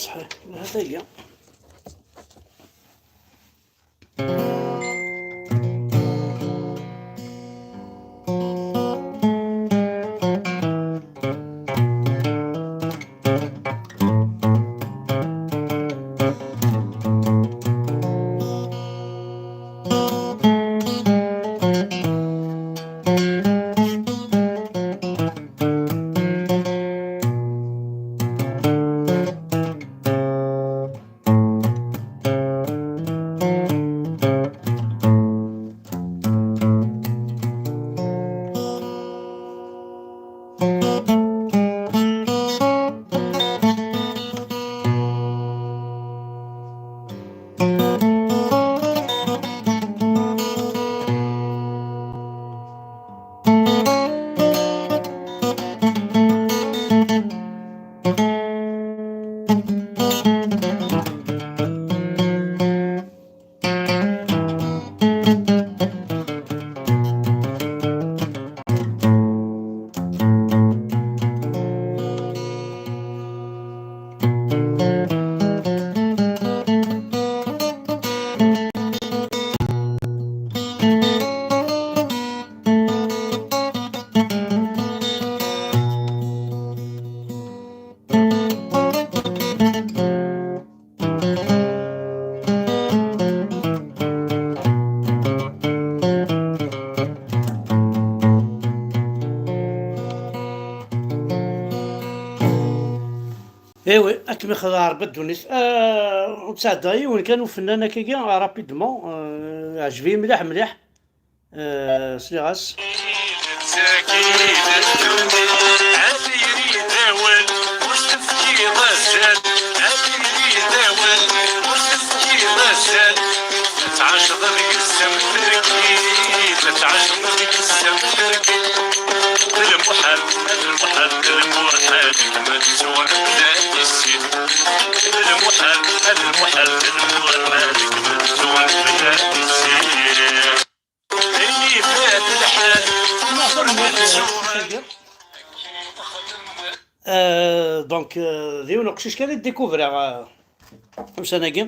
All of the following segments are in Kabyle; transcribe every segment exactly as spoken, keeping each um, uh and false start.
صحيح، هذا هي. Ewi, akken ixḍa Ṛebbi ddunit. Ah, ur ttɛeddaɣ yiwen kan ufennan akkagi, ah, rapidement, ah, ɛǧeb-iyi mliḥ, mliḥ. Ah, sliɣ-as. Tɛaceḍ deg-s am terkit, tɛaceḍ deg-s am terkit. D lmuḥal, d lmuḥal, d lmuḥal, kem ad tuɣaleḍ d tissit. D lmuḥal, d lmuḥal, d lmuḥal, kem ad tuɣaleḍ d tissit. Ayen ifat lḥal. Euh, donc, euh, d yiwen uqcic kan i d-découvriɣ, euh, ussan-agi.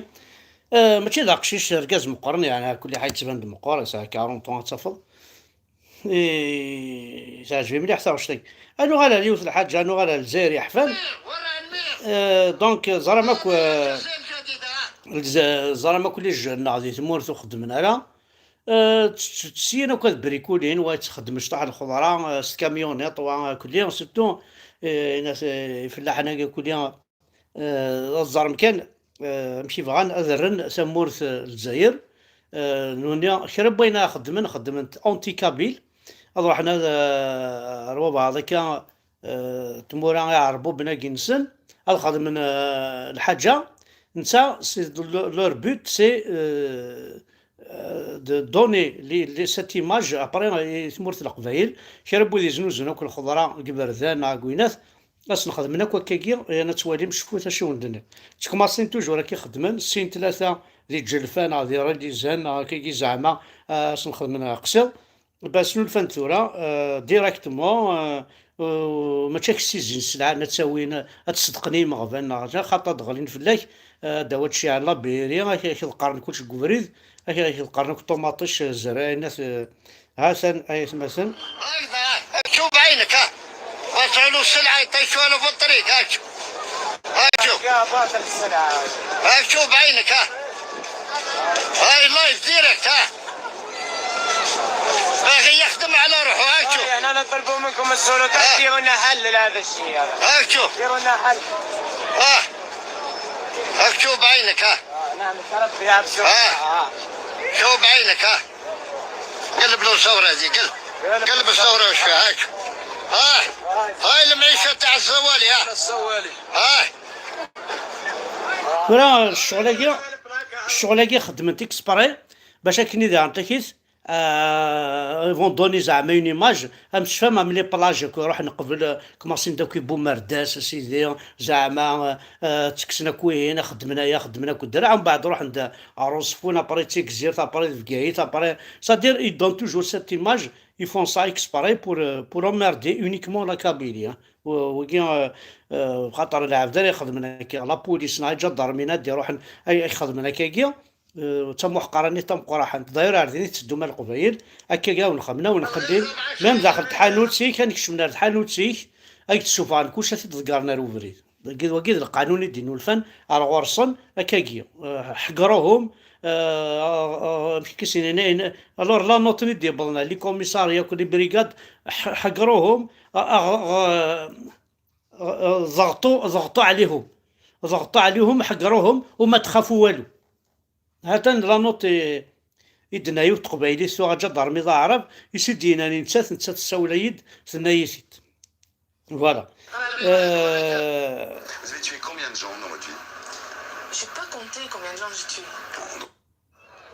Euh, mačči d aqcic, argaz meqqren, yeɛni, kulli ḥa yettban-d meqqer, yesɛa quarante ans, ad tafeḍ. Eh, teɛǧeb-iyi mliḥ taɣect-agi. Ad nuɣal ar yiwet n lḥaǧa, ad nuɣal ar Lezzayer yeḥfan. Eh, donc, ẓram akk, eh, Lez-, ẓram akk les jeunes-nneɣ di tmurt ur xeddmen ara. Eh, tt-, tt-, syin akk ad brikulin, wa yettxeddem cṭuḥ n lxeḍra, eh, s tkamyuniṭ, wa akk-, surtout, eh, inas, eh, ifellaḥen-agi akk-, Eh, ad ẓren kan, eh, amek i bɣan ad rren tamurt, eh, Lezzayer. Eh, nuni kra n wayen ara xeddmen, xeddmen-t anti-kabyle. Ad ruḥen ad, eh, ar wabeɛḍ akka, eh, tmura iɛerbuben-agi-nsen, ad xedmen, eh, lḥaǧa. Netta, c'est le-, leur but, c'est, eh, eh, de donner les, les, cette image après i tmurt n Leqbayel. Kra n wid yeznuzun akk lxeḍra deg iberdan neɣ deg winat, ad sen-xedmen akk akkagi, yerna ad twalim cfut acu i wen-d-nniɣ. Ttkumaṣin toujours akka i xeddmen, sin tlata di Ǧelfa neɣ di Rallizan neɣ akkagi zeɛma, eh, ad sen-xedmen aqsiḍ. Ba snulfan tura, eh, directement, eh, eh, mačči ad k-ssizin sselɛa, ad tt-awin, ad tt-ṣeddqen i yimeɣban neɣ xaṭer ad d-ɣlin fell-ak, eh, ad d-awa ad tceɛl labiri, ad k-, ad k-ḍeqqren kullec deg ubrid, ad k-, ad k-ḍeqqren akk ṭumaṭic, eh, zerriɛin, at, eh, Ha-t-an, ay atmaten. هكذا، هاك شوف بعينك، ها. وصلوا السلعة يطيشوها له في الطريق، هاك شوف. هاك شوف. يا باطل السلعة. هاك شوف بعينك، ها. هاي لايف ديريكت، ها. باغي يخدم على روحه، هاك شوف. هاي، أنا نطلبوا منكم السلطات، ها. ديروا لنا حل لهذا الشيء هذا. هاك شوف. ديروا لنا حل. ها. هاك شوف بعينك، ها. آه، نعم، الشرف يا أبو شوف. ها. آه. شوف بعينك، ها. قلب له الزهرة هذه، قلب. قلب الزهرة وش فيها، هاك. ها. هاي المعيشة تاع الزوالي، ها. الزوالي. ها. Tura ccɣel-agi, ccɣel-agi xeddmen-t exprès bac akken i d-ɛenṭikit, euh, ils vont donner zeɛma une image, am tecfam am les plages akk, ruḥen qbel, euh, kmaṣin-d akk ibumerdas, a sidi, zeɛma, euh, ttekksen akk wihin, xeddmen aya, xeddmen akk ddreɛ, mbeɛd ruḥen-d ɣer Uẓeffun, après d Tigzirt, après d Bgayet, après, c'est-à-dire, ils donnent toujours cette image, ils font ça exprès pour, euh, pour emmerder uniquement la Kabylie, hein. Wagi, euh, euh, xaṭer lɛebd ara ixedmen akka, la police neɣ iǧadarmin ad d-iruḥen, ay, ay xedmen akkagi, euh, d tamuḥqara-nni tameqqraḥant. D'ailleurs, ar din i tetteddum a Leqbayel, akkagi awen-xemmen, awen-xellin, même daxel tḥanut-ik, ad nekcem ar tḥanut-ik, ad k-d-ssufɣen kullec, ad t-id-ḍeggren ar ubrid. Dagi, wagi d lqanun i d-innulfan ar ɣur-sen, akkagi, euh, ḥeggruhum, euh, euh, amek i s-inin, alors la note-nni d-yewwḍen, les commissariats, les brigades, ḥ-, ḥeggruhum, euh, euh, euh, ضغطوا، ضغطوا عليهم، ضغطوا عليهم، ḥeggruhum, وما تخافوا والو. Ha-t-an la note i, i d-tenna yiwet teqbaylit tuɣ aǧadarmi d aɛrab, i s-id-yennan i nettat, nettat tessawel-iyi-d, tenna-yi-t-id. Voilà. Euh, Vous avez tué combien de gens dans votre vie ? J'ai pas compté combien de gens j'ai tués.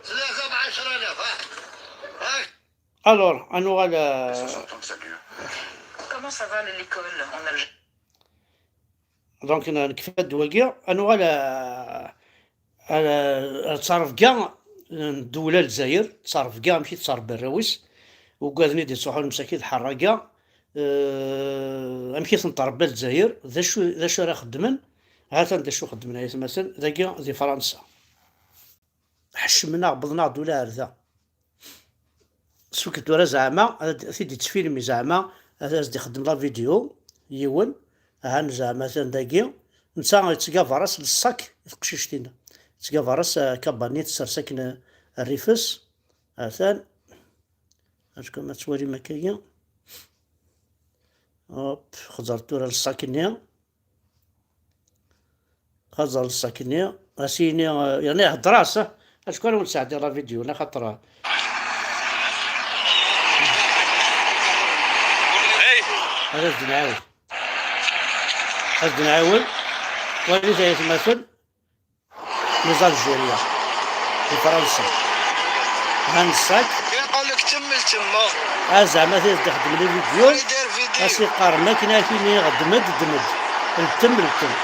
ثلاثة بعشرة آلاف، ها؟ ها؟ Alors, ad nuɣal, euh, Soixante ans que ça dure. Comment ça va l'école en Algérie ? Donc, nekfa-d wagi, ad nuɣal, euh, euh, d ttrebga n ddewla Lezzayer, ttrebga amek i tettrebbi arraw-is, ugaden i d-ittruḥun msakit ḥerraga, euh, amek i ten-tṛebba Lezzayer, d acu, d acu ara xeddmen, ha-t-an d acu xeddmen ay atmaten, dagi di Fransa. Ḥeccmen-aɣ, wwḍen-aɣ-d ula ar da. Sukk tura zeɛma, ad t-id-ittfilmi zeɛma, ad as-d-ixdem la vidéo, yiwen, ahan zeɛma atan dagi, netta yettgabar-as le sac i teqcict-inna. Yettgabar-as, euh, kabanit, tessers akken, euh, rrif-s, atan, acu ma tettwalim akkagi. Hop, xẓer tura le sac-nni. Xẓer le sac-nni, as-yini, euh, yerna ihedder-as, ah, acku ara wen-sɛeddiɣ la vidéo, la xaṭer, euh, ad as-d-nɛawed. Ad as-d-nɛawed. Walit ay atmaten, les Algériens, di Fransa. Ha le sac. Kra qal lek kemmel temma. Ah, zeɛma ti d-ixeddmen les vidéos, Ider vidéo. as-iqqaren akken ad ak-iniɣ ddem-d, ddem-d. Ltem, ltem.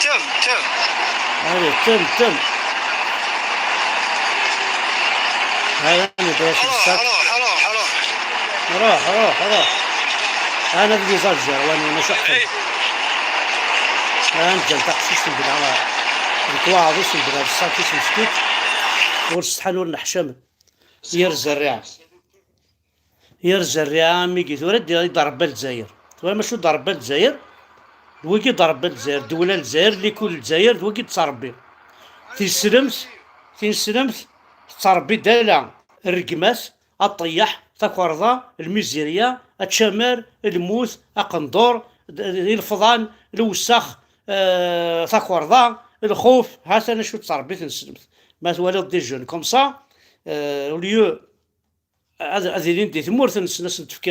Tem, tem. Allez, tem, tem. هذا اللي بغيت روح، الصك. روح، روح، روح. روح، روح، روح. انا في ليزالجير وانا، وانا شحال. انا جا تقشيش نبدا، نكواعد اسم بدا الصاكيس مسكيت. ور السحان ور نحشم. يا الزريعة. يا الزريعة ميكي ثورة دي ضرب الجزائر. ثورة ما شو ضرب الجزائر. دويكي ضرب الجزائر، دولة الجزائر، ليكول الجزائر، دويكي تصربي. تيسلمت، تيسلمت، تصربي دالة الرقمات. Aṭṭeyyeḥ, takerḍa, lmizirya, ačamar, lmut, aqendur, d- d- ilefḍan, lewsex, eh, takerḍa, lxuf, ha-t-an acu d tṛebbit n tselmt. Ma twaliḍ des jeunes comme ça, eh, au lieu ad, ad ilin di tmurt-nsen, ad sen-tefk,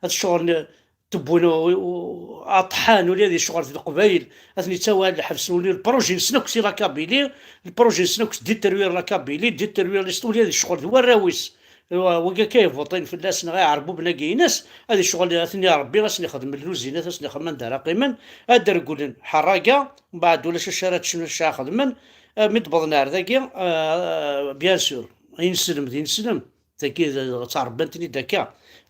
ad ccɣel tewwin u- u- aṭḥan, ula di ccɣel di Leqbayel, ad ten-ittawi ɣer lḥebs, ula lprojet-nsen akk si la Kabylie, lprojet-nsen akk détruire la Kabylie, détruire l'histoire, ula di ccɣel d warraw-is. Wa- wagi akka ivuṭin fell-asen, ɣer iɛerbuben-agi-ines, ad icɣel, ad ten-iṛebbi, ad sen-ixdem lluzinat, ad sen-ixdem anda ara qqimen, ad d-regglen ḥerraga, mbeɛd ulac acu ara ččen, ulac acu ara xedmen, eh, mi d-wwḍen ar dagi, eh, bien sûr, ineslem d ineslem. Tagi d- d- ttɛerbant-ten-id akka.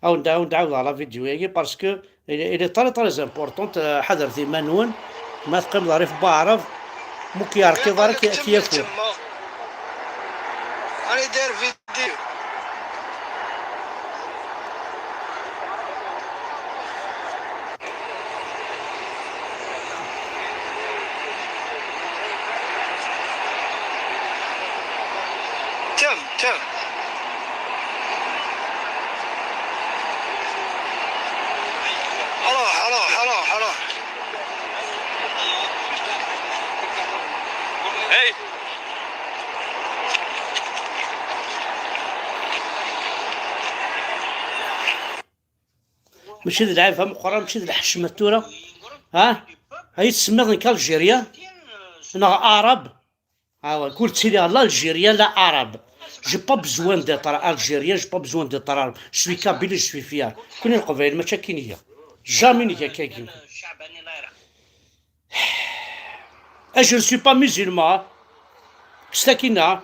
Awen-d, awen-d ɛawdeɣ la vidéo-agi parce que il est, il est très, très important. Eh, ḥadret iman-nwen. Ma teqqimeḍ ɣer rrif n waɛrab, mu k-yerkiḍ ara k- k-yafu. Allez, der vidéo. Tem, tem. Alors, alors, alors, alors. Hey! Mačči d lɛib ameqqran, mačči d lḥecma tura. Ha? Ay tsemmiḍ nekk Algérien neɣ Arab? Ah ouais, كل تسيري لا Algérien لا Arabe. J'ai pas besoin d'être Algérien, j'ai pas besoin d'être Arabe. Je suis kabyle, je suis fier. كوني القبائل ماشي كي نيا. Jamais نيا كاكين. Ah, je ne suis pas musulman, kkes akkin-a.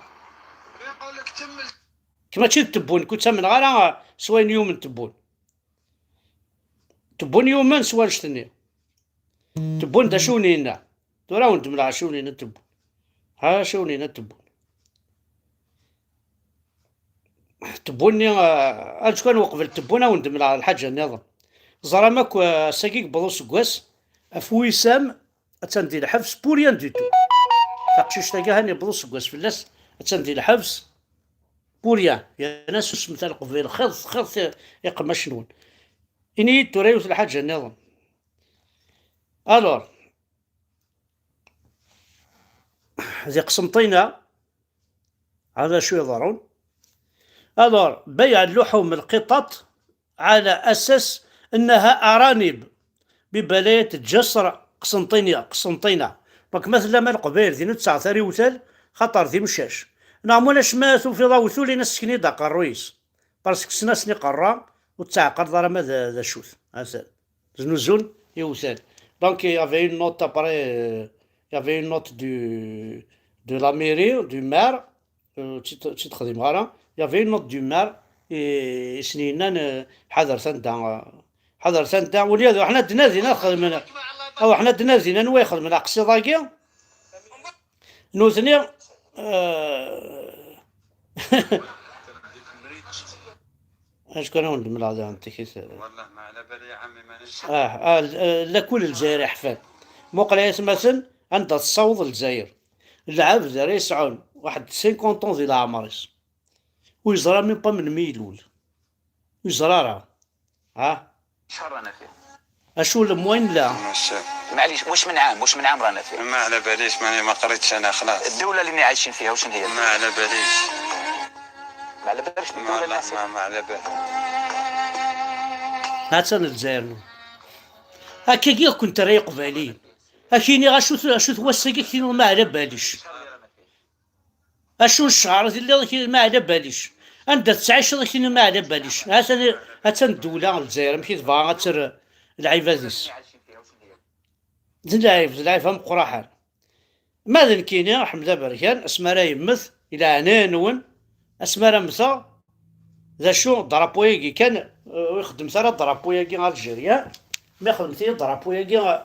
Kem mačči d Tebbun, ur ttamneɣ ara s wayen yumen Tebbun. Tebbun yumen s wanect-nni. Tebbun d acu wen-yenna? Tura wen-d-mleɣ acu wen-yenna Tebbun. Ha acu wen-yenna Tebbun. Tebbun-nni, ah, aǧu kan uqbel Tebbun a wen-d-mleɣ lḥaǧa nniḍen. Ẓram akk, ah, ass-agi yewweḍ useggas, ɣef Wissam attan di lḥebs pour rien du tout. Taqcict-agi han yewweḍ useggas fell-as, attan di lḥebs pour rien. Yerna susmet a Leqbayel, xiḍ, xiḍ iqemmac-nwen. Ini-yi-d tura yiwet lḥaǧa nniḍen. Alors, di Qsenṭina, هذا شو يظهرون. Alors, بيع اللحوم القطط على أساس أنها أرانب ببلاية الجسر قسنطينية، قسنطينة. Donc مثلا ما القبايل دين تسعة ثري وثال خطر ذي مشاش. نعم، ولا شما ثو في ضوء ثولي نسكني دا قرويس. Parce que سناسني قرا وتسعة قرض راه ما ذا، ذا شوث. هذا. Znuzun iwtal. Donc, il y avait une note après, euh, il y avait une note du, de la mairie, du maire, euh, ur tt-xdimeɣ ara. Il y avait une note du maire, et, i sen-yennan, euh, ḥadret anda, euh, ḥadret anda, wali ad, aḥna d-nadin ad xedmen, aw aḥna d-nadin anwa ixedmen aqsiḍ-agi, nutni, euh, Acu kan a wen-d-mleɣ daɣen tikit? Wallah, ma ɛla bali, ya ɛemmi, ma nec- Ah, ah, l-, eh, lakul Lezzayer iḥfan. Muqel ay atmaten, anda tessaweḍ Lezzayer. Lɛebd ara yesɛun waḥed cinquante ans di leɛmer-is. Ur yeẓra même pas melmi ilul. Ur yeẓra ara. Ha? شهر رانا فيه. Acu lemwayen la. Maɛlic, واش من عام، واش من عام رانا فيه؟ ما على باليش، ماني ما قريتش أنا، خلاص. الدولة اللي عايشين فيها، واش هي؟ ما على باليش. ما على بالكش الدولة اللي عايشين فيها؟ ما، ما على بالي. Hatan Lezzayer-nneɣ. Akkagi akk-nterra iqbayliyen. Akini acu t-, acu-t wass-agi, akini ma ɛla balic. Acu n ccɛer i telliḍ, akini ma ɛla balic. Anda tettɛiceḍ, akini ma ɛla balic. Hatan, hatan ddewla n Lezzayer, amek i tebɣa ad terr lɛibad-is. D lɛib, d lɛib ameqqraḥan. Ma d nekkini, Ḥmed Aberkan, asmi ara yemmet, i leɛnaya-nwen, asmi ara mmteɣ, d acu, drapeau-agi kan, eh, ur ixeddmet ara drapeau-agi algérien, ma ixeddmet-iyi drapeau-agi, eh,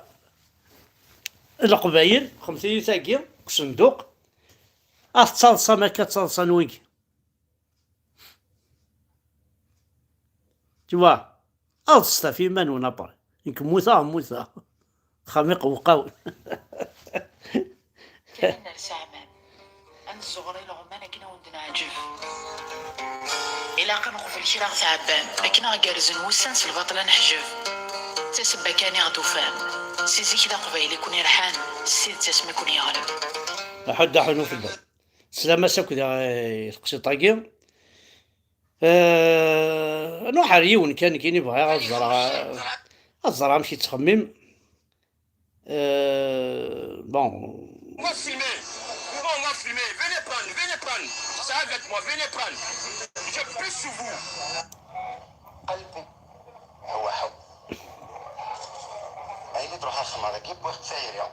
n Leqbayel, xedmet-iyi tagi, deg usenduq, ad tettaḍsam akka ttaḍsa n wigi. Tu vois, aḍset ɣef yiman-nwen après. Nekk mmuteɣ, mmuteɣ. Axxam iqewqaw. Kan ners aɛmam. Ad nezzuɣer ileɣman akken ad wen-d-neɛǧeb. Ilaq ad neqbel kra ɣ tɛebban, akken ad ɣ-gerrzen wussan s lbaṭel ad neḥjeb. D tasebba kan i ɣ-d-ufan. Si zik d aqbayli i ken-irḥan, s tidet asmi i ken-yeɣleb. Aḥuddu aḥunu fell-am. Teslam-as akk da, eh, i teqsiṭ-agi. Eh, nruḥ ar yiwen kan, nekkini bɣiɣ ad ẓreɣ, ad ẓreɣ amek yettxemmim. Eh, bon. On va filmer. On va filmer. Venez prendre, venez prendre. C'est avec moi, venez prendre. Je prie sur vous. قلبي هو حب. عيني تروح الخمارة كيف وقت ساير يا.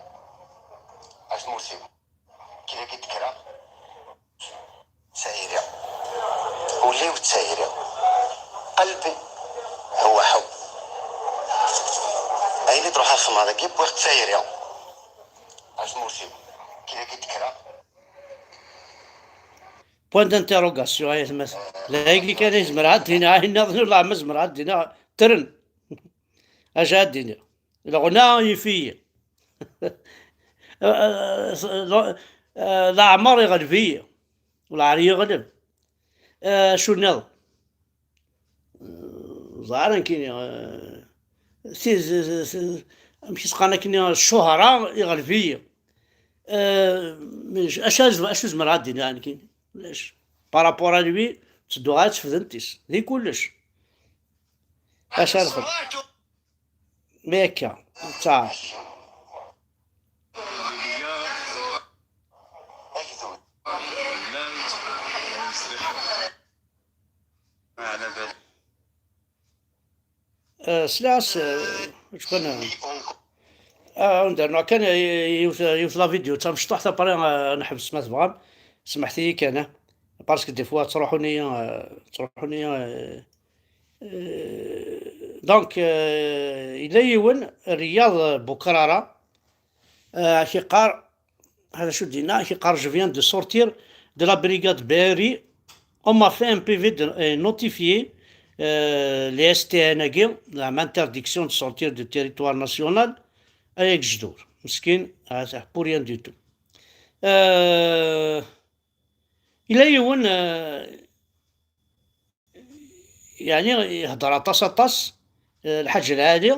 اش مرسي. كي لقيت كرا سايرة. وليو تسايرة. قلبي هو حب. عيني تروح الخمارة كيف وقت سايرة. اش مرسي. كي لقيت كرا. Point d'interrogation, ay atmaten. Layagi kan ay zemreɣ ad d-iniɣ ayen nniḍen, ur leɛmer zemreɣ ad d-iniɣ ttren. Acu ad d-iniɣ? Leɣna yif-iyi. Leɛmer iɣleb-iyi. Leɛmer yeɣleb. Acu nniḍen? Ẓer nekkini, eh, si-, si-, si-, si-, amek i s-qqaren akkenni, ccuhra iɣleb-iyi. Eh, mais acu, acu, acu zemreɣ ad d-iniɣ nekkini? Ulac. Par rapport à lui, ttedduɣ ɣer tefdent-is. Di kullec. Acu ara nexdem? Mi akka, ttaɛer. Eh, sliɣ-as, eh, acu kan, eh, Ah, anda kan, eh, yiwet, yiwet la vidéo d tamecṭuḥt, après, ah, neḥbes ma tebɣam. Smeḥt-iyi kan, ah. Parce que des fois, ttruḥuni, ah, ttruḥuni, ah, eh, donc, eh, yella yiwen, Riyad Boukrara, ah, ak-iqqar, هذا شو دينا، كيقال: Je viens de sortir de la brigade Be'eri. On m'a fait un P V de, euh, notifié, euh, les S T N agi, la interdiction de sortir du territoire national. Ay agejdur, meskin, ah, pour rien du tout. Euh, yella yiwen, euh, yeɛni ihedder aṭas, aṭas, eh, Lḥaǧ Lɛali.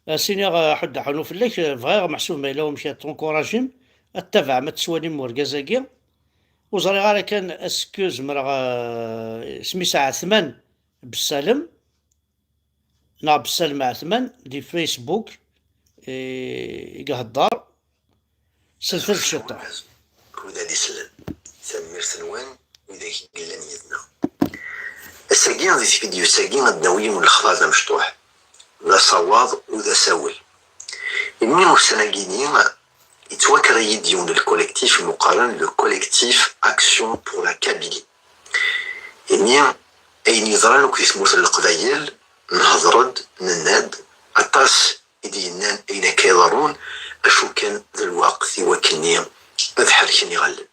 As-iniɣ, eh, ḥudd aḥunu fell-ak, eh, bɣiɣ, meḥsub ma yella wamek ad tencouragim, ad tabaɛem, ad tettwalim urgaz-agi. Ur ẓriɣ ara kan est-ce que zemreɣ, eh, isem-is Ɛetman Bessalem, neɣ Bessalem Ɛetman, di Facebook, eh, i ihedder. Slet-as ciṭuḥ. Wid ad isellen, tanemmirt-nwen, wid akk yellan yid-neɣ. Ass-agi, di tvidyut-agi, ad d-nawi yiwen n lexbar d amecṭuḥ, d asawaḍ u d asawel. Imi ussan-agi-ni, yettwaker-iyi-d yiwen n lkolektif imuqaren, le collectif Action pour la Kabylie. Imi ayen yeḍran akk di tmurt n Leqbayel, nehder-d, nenna-d, aṭas i d-yennan ayen akka iḍerrun, acu kan d lweqt i wakken-nni ad ḥerken iɣallen.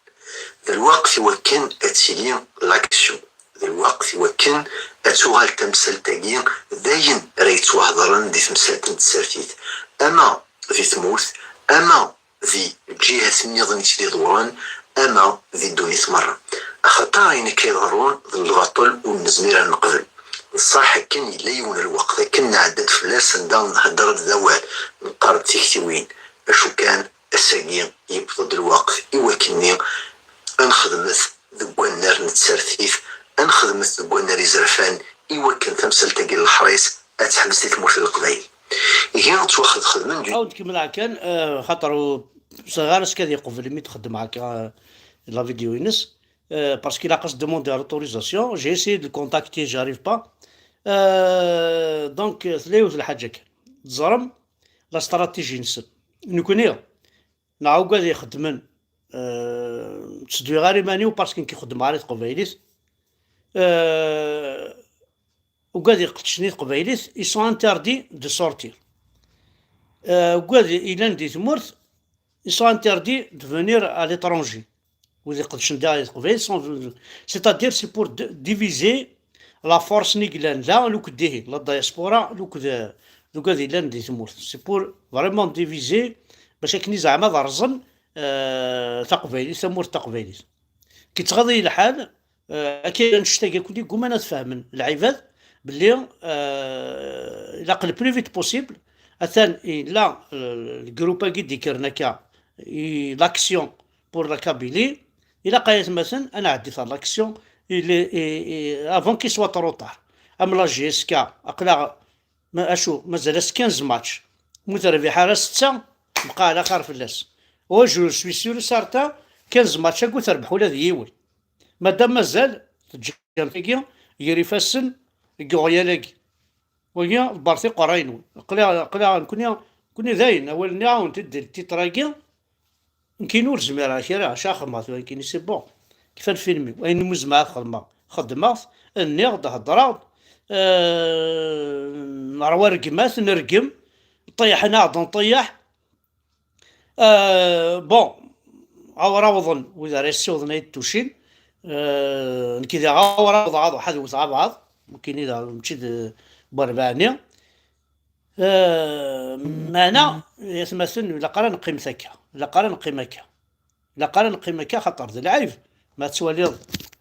D lweqt i wakken ad tili l'action. D lweqt i wakken ad tuɣal tamsalt-agi d ayen ara yettwahdren di temsalt n tsertit, ama di tmurt, ama di lǧihat nniḍen i tt-id-iḍewren, ama di ddunit merra. Axaṭer ayen akka iḍerrun d lbaṭel ur nezmir ad neqbel. D ṣṣeḥ akken yella yiwen n lweqt akken nɛedda-d fell-as anda nhedder-d d awal, neqqar-d tiktiwin. Acu kan, ass-agi yewweḍ-d lweqt i wakken-nni ad nexdmet deg wannar n tsertit, ad nexdmet deg wannar izerfan, i wakken tamsalt-agi n leḥris ad teḥbes di tmurt n Leqbayel. Ihi ttwaxedxedmen du- Aw, nkemmel kan, eh, xaṭer ur sɛiɣ ara askad yeqbel imi txeddem akka, eh, la vidéo-ines, eh, parce qu'il a demander l'autorisation. J'ai essayé de le contacter, j'arrive pas. Eh, donc, eh, tella yiwet lḥaǧa kan. Teẓrem la stratégie-nsen. Nekkni, neɣ ugad ixeddmen, eh, ttedwiɣ ara iman-iw parce que nekk xeddmeɣ ara i teqbaylit. Eh, ugad iqeddcen i teqbaylit, ils sont interdits de sortir. Eh, ugad ilan di tmurt, ils sont interdits de venir à l'étranger. Wid iqeddcen da i teqbaylit, sont, c'est-à-dire, c'est pour d-, diviser la force n yellan da, luked dihi, la diaspora, luked, luked yellan di tmurt. C'est pour vraiment diviser, bac akken i zeɛma ad rẓen, eh, taqbaylit, tamurt taqbaylit. Ki tɣaḍ-iyi lḥal, eh, akka annect-agi akk-nni gguman ad fehmen lɛibad belli, eh, ilaq le plus vite possible, atan yella, eh, le groupe-agi d-ikkren akka, i l'action pour la Kabylie, ilaq ay atmaten ad nɛeddi ɣer l'action, il est, i, i, avant qu'il soit trop tard. Am la J S K, aql-aɣ, ma, acu, mazal-as quinze matchs. Mu terbiḥ ara setta, bqa ɛla xir fell-as. Wa, je suis sûr et certain, quinze matchs-agi ur terbeḥ ula d yiwen. Madam mazal, teǧǧam tagi gar ifassen deg uɣyal-agi. Wagi, ḍebbret iqerray-nwen. Aql-aɣ, aql-aɣ, nekni, nekni dayen, awal-nni, nɛawen-t-id di tiṭra-agi. Nekkin ur zmireɣ kra, acu ara xedmeɣ tura, nekkini, c'est bon. Kfa lfilm-iw, ayen umi zemreɣ ad xedmeɣ, xedmeɣ-t, nniɣ-d, heddreɣ-d, eh, nerwa rregmat, nergem, ṭeyyḥen-aɣ-d, nṭeyyeḥ. Eh, bon, awer awḍen wid ara yessiwḍen ay d-tucin. Eh, nekk diɣ awer awḍeɣ ad ruḥeɣ ad wteɣ abɛaḍ, nekkini daɣ mačči d, eh, werbaɛni. Eh, meɛna, atmaten, ilaq ara neqqimet akka. Ilaq ara neqqim akka. Ilaq ara neqqim akka, xaṭer d lɛib ma tettwaliḍ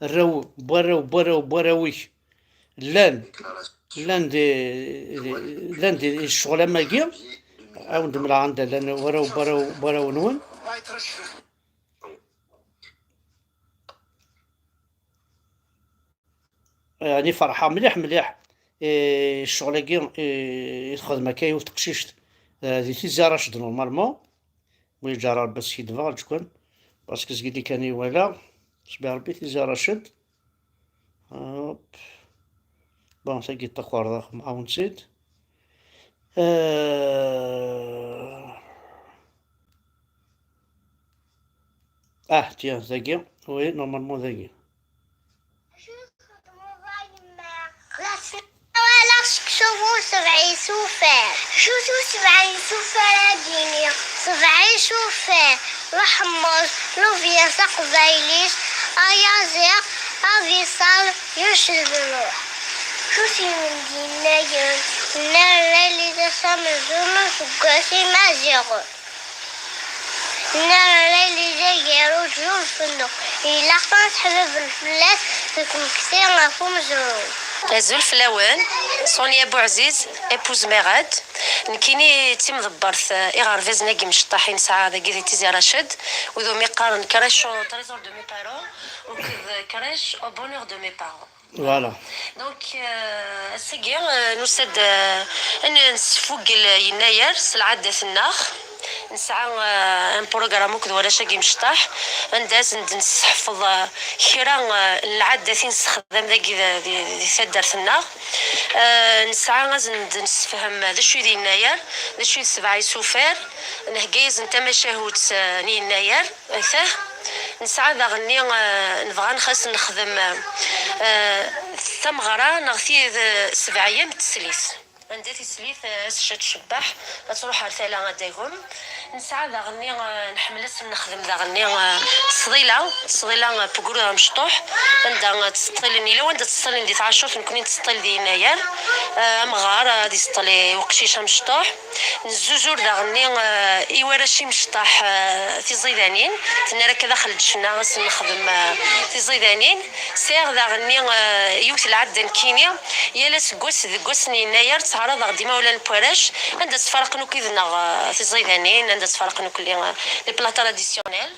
arraw n warraw n warraw n warraw-ik llan, llan di, di, llan di ccɣel am wagi, ad wen-d-mleɣ anda llan warraw n warraw n warraw-nwen. Yeɛni ferḥeɣ mliḥ, mliḥ, eh, ccɣel-agi, eh, i texdem akka yiwet teqcict, eh, di Tizi Raced, normalement. Wi ǧǧar Rebbi ad skiddbeɣ, ǧkun. Parce que zgidi kan i walaɣ. Sbi Rebbi, Tizi Raced. Hop. Bon, tagi d takerḍa, mɛawen-tt-id. Euh, Ah, tiens, dagi. Oui, normalement, dagi. Walaɣ seksu bu sebɛa isufar. Juzu sebɛa isufar ad d-iniɣ. Sebɛa isufar. Leḥmuẓ, lubya taqbaylit, ayaziḍ, abiṣal, yuc d lluḥ. Juzu imendiyen-nnayen, nnan lɛid-is amenzu n useggas imaziɣen. Nnan lɛid-is agerruj d ulfennu, ilaq ad neḥbabel fell-as deg umekti ɣef umezruy. Azul fell-awen, Sonia Buɛziz, épouse Merad. Nekkini d timḍebbert, eh, iɣerbazen-agi imecṭaḥ i nesɛa dagi di Tizi Rached, wid umi qqaren crèche au trésor de mes parents, akked crèche au bonheur de mes parents. Voilà. Donc, euh, ass-agi, euh, nusa-d, euh, ad n-, nesfugel yennayer s lɛaddat-nneɣ. Nesɛa, euh, un programme akked warrac-agi imecṭaḥ, anda ad sen-d-nesseḥfeḍ, euh, kra, euh, n lɛaddat i nessexdam dagi di, di, di taddart-nneɣ. Euh, nesɛa ad sen-d-nessefhem d acu i d yennayer, d acu i d sebɛa isufar, nhegga-yasen tamacahut, euh, n yennayer. Atah, nesɛa daɣenni, eh, nebɣa nxas nexdem, eh, tameɣra neɣ tid, eh, sebɛa ayyam n teslit. Anda tislit, eh, ass-a tcebbeḥ, ad truḥ ar tala ad d-tagem. Nesɛa daɣenni, eh, nḥemmel ad sen-nexdem daɣenni, eh, ttesḍila, ttesḍila, eh, n wegru amecṭuḥ, anda, eh, ttseṭṭilen, yella wanda ttseṭṭilen di tɛacurt, nekkni nettseṭṭil di yennayer, eh, amɣar, eh, ad iseṭṭel i uqcic amecṭuḥ. Nezzuzur daɣenni, eh, i warrac imecṭaḥ, eh, tiẓidanin. Tenna akka daxel n ccna ad sen-nexdem, eh, tiẓidanin. Sɛiɣ daɣenni, eh, yiwet lɛadda nekkini. Yal aseggas deg wass n yennayer ttɛaraḍeɣ-d imawlan n warrac anda ttfaraqen akk yid-neɣ, eh, tiẓidanin, anda ttfaraqen akk les, eh, les plats traditionnels.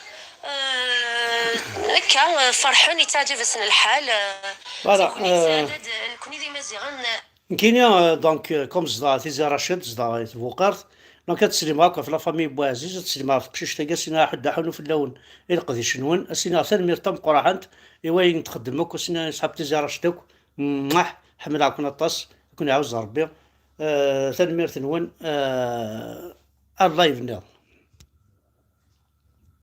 Eh, akka, eh, ferḥen, yettaɛǧab-asen lḥal, eh, Voilà, ttawin-d eh, sseɛd-, nekkni d Imaziɣen, eh, Nekkini, euh, donc, euh, comme zedɣeɣ Tizi Rached, zedɣeɣ di Tbuqert, donc ad teslim akk ɣef la famille Bouaziz, ad teslim ɣef teqcict-agi, ad s-iniɣ aḥuddu aḥunu fell-awen i leqdic-nwen, ad s-iniɣ tanemmirt tameqqrant i wayen txeddem akk, ad s-iniɣ i ṣṣḥab Tizi Rached akk, mwah, ḥemmleɣ-ken aṭas, ad ken-iɛuzz Rebbi. Euh, tanemmirt-nwen, euh, ar live nniḍen.